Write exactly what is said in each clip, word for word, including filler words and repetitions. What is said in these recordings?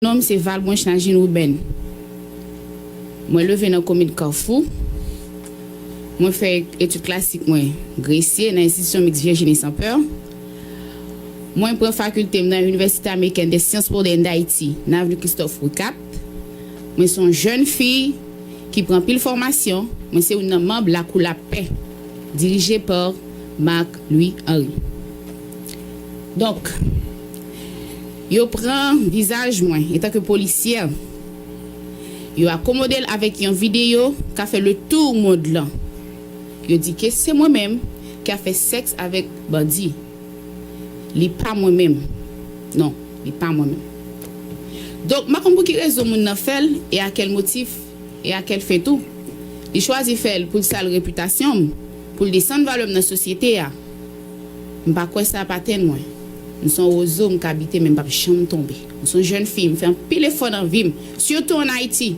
Non m se Valbranche Najin Ruben. Mwen leve nan komin Kafou. Mwen fè etid klasik mwen Gresye nan enstitisyon miks Virginie Saint-Peur. Mwen pran fakilte m nan Université Américaine des Sciences Pour l'Inde d'Haïti, nan avni Christophe Ricat. Mwen se yon jèn fi ki pran anpil fòmasyon. Mwen se youn nan manm Lakou Lapè, dirije pa Marc Louis Henry. Donk, yo pran vizaj mwen antanke polisyè, yo akomode l avèk yon videyo k ap fè le tour mond lan. Yo di ke se mwen menm ki ap fè sèks avèk bandi. Li pa mwen menm. Non, li pa mwen menm. Donk, m pa konn pou ki rezon moun nan fè l, e a kèl motif, e a kèl fen tou. Li chwazi fè l pou l sal repitasyon m, pou l desann valè m nan sosyete a. M pa kwè sa ap atenn mwen. M se yon wozo, m ka bite, men m p ap janm tonbe. M se yon jèn fi, m fè anpil efò nan vi m, sitou ann Ayiti.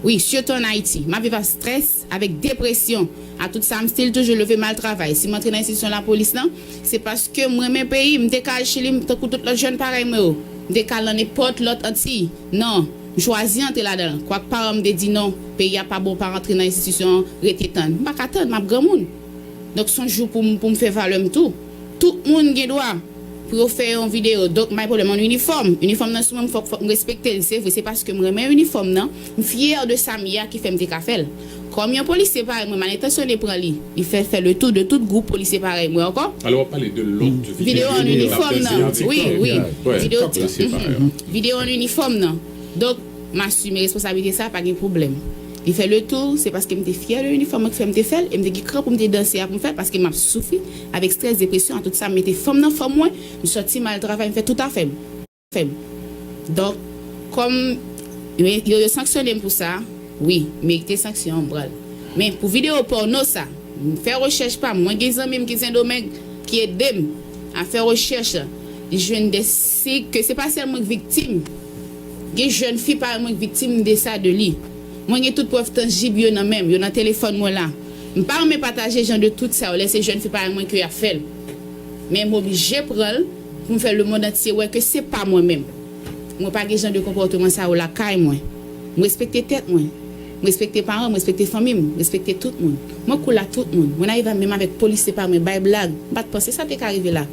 Wi, sitou ann Ayiti. M ap viv ak strès, avèk depresyon. A tout sa, m still toujou leve m al travay. Si m antre nan enstitisyon lapolis lan, se paske m renmen peyi m. M te ka al Chili, m tankou tout lòt jèn parèy mwen yo. M te ka al nan nenpòt lòt Antiy. Non, m chwazi antre ladan l. Kwak paran m te di non, peyi a pa bon, pa rantre nan enstitisyon an, rete tann. M pa ka tann, m ap granmoun. Donk, se yon jou pou m, pou m fè valè m tou. Tout moun gen dwa pou yo fè yon videyo. Donk, m pa gen pwoblèm, yon inifòm. Inifòm nan sou mwen, fòk, fòk m respekte l. Se vre, se paske m renmen inifòm nan. M fyè de sa m ye a ki fè m te ka fè l. Kòm yon polisye parèy mwen, m al entansyonnen pran li. Li fè, fè le tour de tout gwoup polisye parèy mwen ankò. Alò, w ap pale de lòt videyo. Videyo an inifòm nan. Wi, wi. Videyo, videyo an inifòm nan. Donk, m asime responsablite sa, pa gen pwoblèm. Li fè le tour, se paske m te fyè de inifòm mwen ki fè m te fè l, e m te gen kran pou m te danse a pou m fè l, paske m ap soufri avèk strès, depresyon, a tout sa, m mete fanm nan fanm mwen, m sòti m al travay, m fè tout afè m. Fè m. Donk, kòm yo, yo, yo sanksyone m pou sa, wi, m merite sanksyon an, m pran l. Men pou videyo pòno sa, m fè rechèch pa m, mwen gen zanmi m ki Sendomeng ki ede m a fè rechèch, li jwenn de sig ke se pa sèl mwen k viktim. Gen jèn fi parèy mwen k viktim de sa, de li. Mwen gen tout prèv tanjib yo nan men m, yo nan telefòn mwen la. M pa renmen pataje jan de twit sa yo lè se jèn fi parèy mwen ke y ap fè l. Men m oblije pran l pou m fè lemonn antye wè ke se pa mwen menm. Mwen pa gen jan de konpòteman sa yo lakay mwen. M respekte tèt mwen. M respekte paran m, m respekte fanmi m, m respekte tout moun. Mwen cool ak tout moun. Mwen arive menm avèk polisye pa mwen bay blag. M pa t panse sa te ka rive la.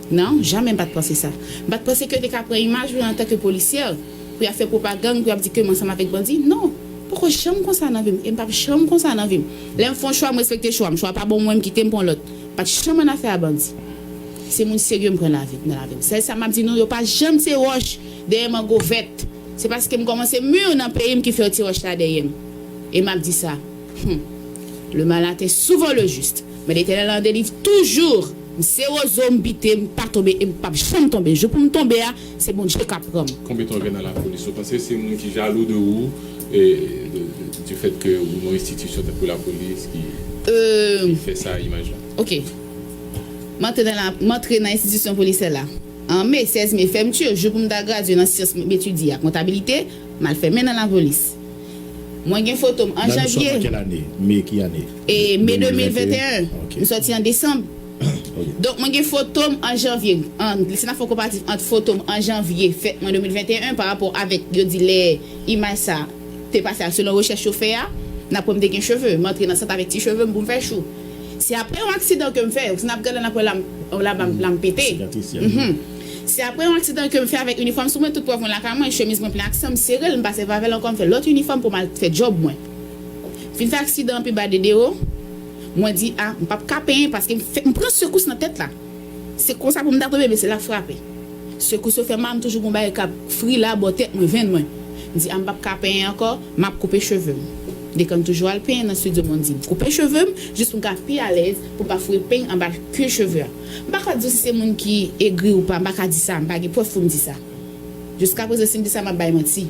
Non, jamè m pa t panse sa. M pa t panse ke yo te ka pran imaj mwen antanke polisyè pou y ap fè pwopagann, pou y ap di ke m ansanm avèk bandi. Non, poko janm konsa nan vi m, e m p ap janm konsa nan vi m. Lè m fè yon chwa, m respekte chwa m. Chwa pa bon mwen, m kite, m pran lòt. M pa t janm annafè a bandi. Se moun serye m pran lavi, nan lavi m. Sèl sa m ap di nou, yo pa janm tire wòch dèyè mango vèt. Se paske m kòmanse mir nan peyi m ki fè yo tire wòch la dèyè m. E m ap di sa, hmm, le mal atteint souvent le juste, men Letènèl an delivre toujours. M se wozo, m bite, m pa tonbe e m p ap janm tonbe. Jou pou m tonbe a, se Bondye k ap pran m. Konbyen tan w gen nan lapolis? Ou panse se moun ki jalou de ou, e, de, de, du fait que ou nan enstitisyon tankou lapolis ki, ki fè sa imaj la? Ok. M antre nan la, m antre nan enstitisyon polisyè la an me, sèz me, fèmti, jou pou m ta gradye nan syans m etidye a, kontabilite, m al fèmen nan lapolis. Mwen gen foto m an janvye. La nou sòt nan kèl ane? Me ki ane? E me de mil venteyen. Ok. M sòti an desanm. Ok. Donk, mwen gen foto m an janvye. An, si n ap fè yon konparatif ant foto m an janvye, fèt mwen de mil venteyen, pa rapò avèk, yo di lè imaj sa te pase a, selon rechèch yo fè a, n ap wè m te gen cheve. M antre nan sant avèk ti cheve m pou m fè chou. Se apre yon aksidan ke m fè, si n ap gade n ap wè la m, la m, la m pete. Sikatris, ya. Mhm. Se apre yon aksidan ke m fè avèk inifòm sou mwen, tout prèv mwen lakay mwen, chemiz mwen plen ak san, m sere l, m pa sèvi avè l ankò, m fè lòt inifòm pou m al fè djòb mwen. M fin fè aksidan an pi ba de dewo, mwen di, a, m p ap ka penyen paske m fè, m pran sekous nan tèt la. Se konsa pou m ta tonbe, men se l ap frape. Sekous yo fè mal, m toujou gon bagay k ap fri la bò tèt mwen, venn mwen. M di, a, m p ap ka penyen ankò, m ap koupe cheve m. M te konn toujou al penyen nan estidyo Mondi. M koupe cheve m, jis pou m ka pi alèz, pou m pa foure peny anba kwi cheve a. M pa ka di w si se moun ki egri ou pa, m pa ka di sa, m pa gen prèv pou m di sa. Jiskaprezan, si m di sa, m ap bay manti.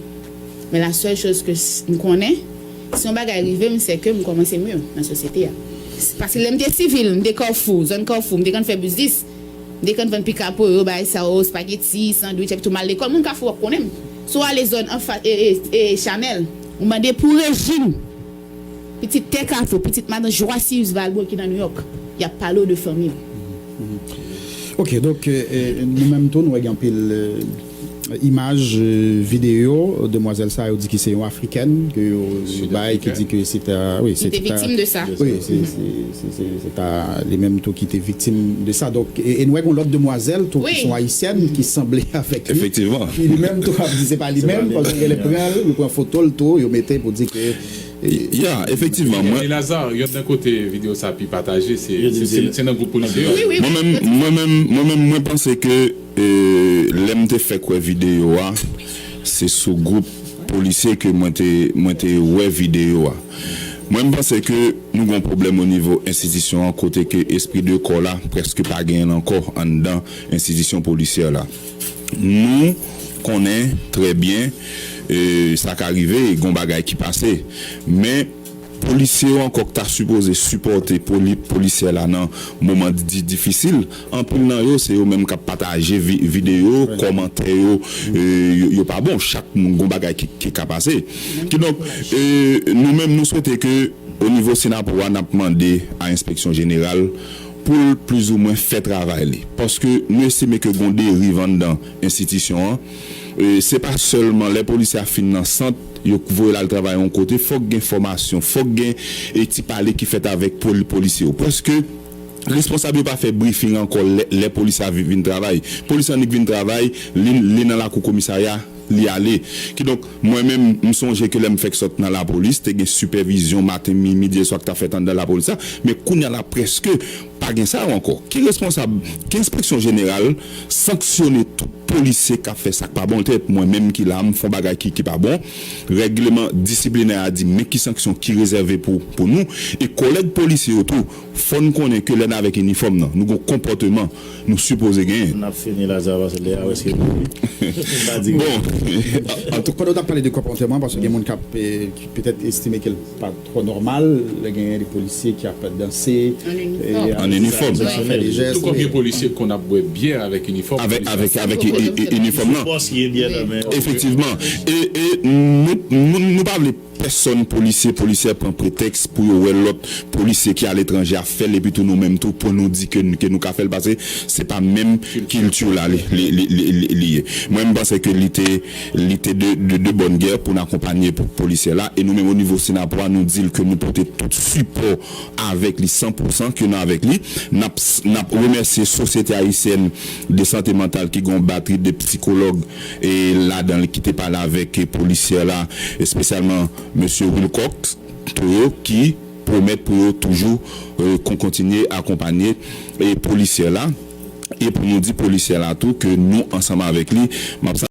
Men la sèl choz ke s-, m konnen, si yon bagay rive m, se ke m kòmanse mir nan sosyete a. S-, paske lè m te sivil, m te Kafou, zòn Kafou, m te konn fè biznis. M te konn vann pikapoyo, bagay sa yo, espageti, sandwich, epi tou m al lekòl. Moun Kafou ap konnen m. Si w ale zòn anfas, e, e, e, Chanèl, ou mande pou Rejin, pitit Tè Kafou, pitit madan Joasius Valbrun ki nan Nouyòk, y ap pale w de fanmi m. Ok, donk, e, e, nou menm tou, nou wè gen anpil, e, Imaj, euh, videyo demwazèl sa, yo di ki se yon Afrikèn ke yo, yo bay, ki di ke se ta, wi, se ta, wi, se, se, se, se ta li menm tou ki te viktim de sa. Donk, e, e nou wè yon lòt demwazèl tou ki se yon Ayisyèn ki sanble avèk li. Ki li menm tou ap di se pa li menm, paske yo pran l, yo pran foto l tou, yo mete pou di ke Ya, efektivman. Mwen, Lazare, youn nan kote videyo sa pi pataje, se nan gwoup polisye yo. Mwen menm, mwen menm, mwen menm, mwen panse ke lè m te fèk wè videyo a, se sou gwoup polisye ke mwen te, mwen te wè videyo a. Mwen, m panse ke nou gen yon pwoblèm o nivo enstitisyon an, kote ke espri de kò la prèske pa genyen l ankò anndan enstitisyon polisyè la. Nou konnen trè byen, e, sa ka rive, gen yon bagay ki pase. Men, polisye yo ankò k ta sipoze sipòte poli-, polisyè la nan moman di-, difisil, anpil nan yo, se yo menm k ap pataje vi-, videyo, kòmantè yo, e, yo, yo pa bon. Chak moun gen yon bagay ki, ki ka pase. Kidonk, e, nou menm, nou swete ke o nivo Senapou a, n ap mande a Enspeksyon Jeneral pou l plizoumwen fè travay li. Paske nou estime ke gen yon deriv anndan enstitisyon an. E, se pa sèlman lè polisye a fin nan sant, yo voye l al travay yon kote, fòk gen fòmasyon, fòk gen, e, ti pale ki fèt avèk poli-, polisye yo. Prèske, responsab yo pa fè briefing ankò lè, lè polisye a vi-, vin travay. Polisye annik vin travay, li, li nan lakou komisarya, li ale. Kidonk, mwen menm, m sonje ke lè m fèk sot nan lapolis, te gen sipèvizyon maten, mi-, midi e swa k ta fèt anndan lapolis la, men kounye a la, prèske pa gen sa yo ankò. Ki responsab, ki Enspeksyon Jeneral sanksyone tout polisye k ap fè sa k pa bon? Tèt mwen menm ki la, m fè yon bagay ki, ki pa bon, règleman disiplinè a di men ki sanksyon ki rezève pou, pou nou. E kòlèg polisye yo tou, fò n konnen ke lè n avèk inifòm nan, nou gen yon konpòteman nou sipoze genyen. N ap fini la, sa, paske lè a prèske rive. M pa di. Bon, Pandan w t ap pale de konpòteman, paske gen moun k ap, eh, ki petèt estime ke l pa twò nòmal, lè genyen de polisye ki ap danse, eh, An inifòm. Fè de jès, Tou kòm gen polisye k konn ap bwè byè avèk inifòm. Avèk, avèk, avèk i- i- i- inifòm nan. Bòs ki ye byè nan men yo. Efektivman. E, e nou, nou, nou pa vle pèsonn, polisye, polisyè, pran pretèks pou yo wè lòt polisye ki aletranje ap fè l, epi tou nou menm tou pou nou di ke, ke nou ka fè l, paske se pa menm kilti la li, li, li, li, li, li ye. Mwen, m panse ke li te, li te de, de, de bòn gè pou n akonpanye po-, polisye la, e nou menm o nivo Senapou a, nou di l ke nou pote tout sipò avèk li, san pou san ke nou avèk li. N ap, n ap remèsye Sosyete Ayisyèn de Sante Mantal ki gen yon batri de psikològ e ladan l ki te pale avèk, e, polisye la, espesyalman mesye Wilcox Toyo, ki pwomèt pou yo toujou, e, kon-, kontinye akonpanye, e, polisye la. E pou nou di polisye la tou ke nou ansanm avèk li, m ap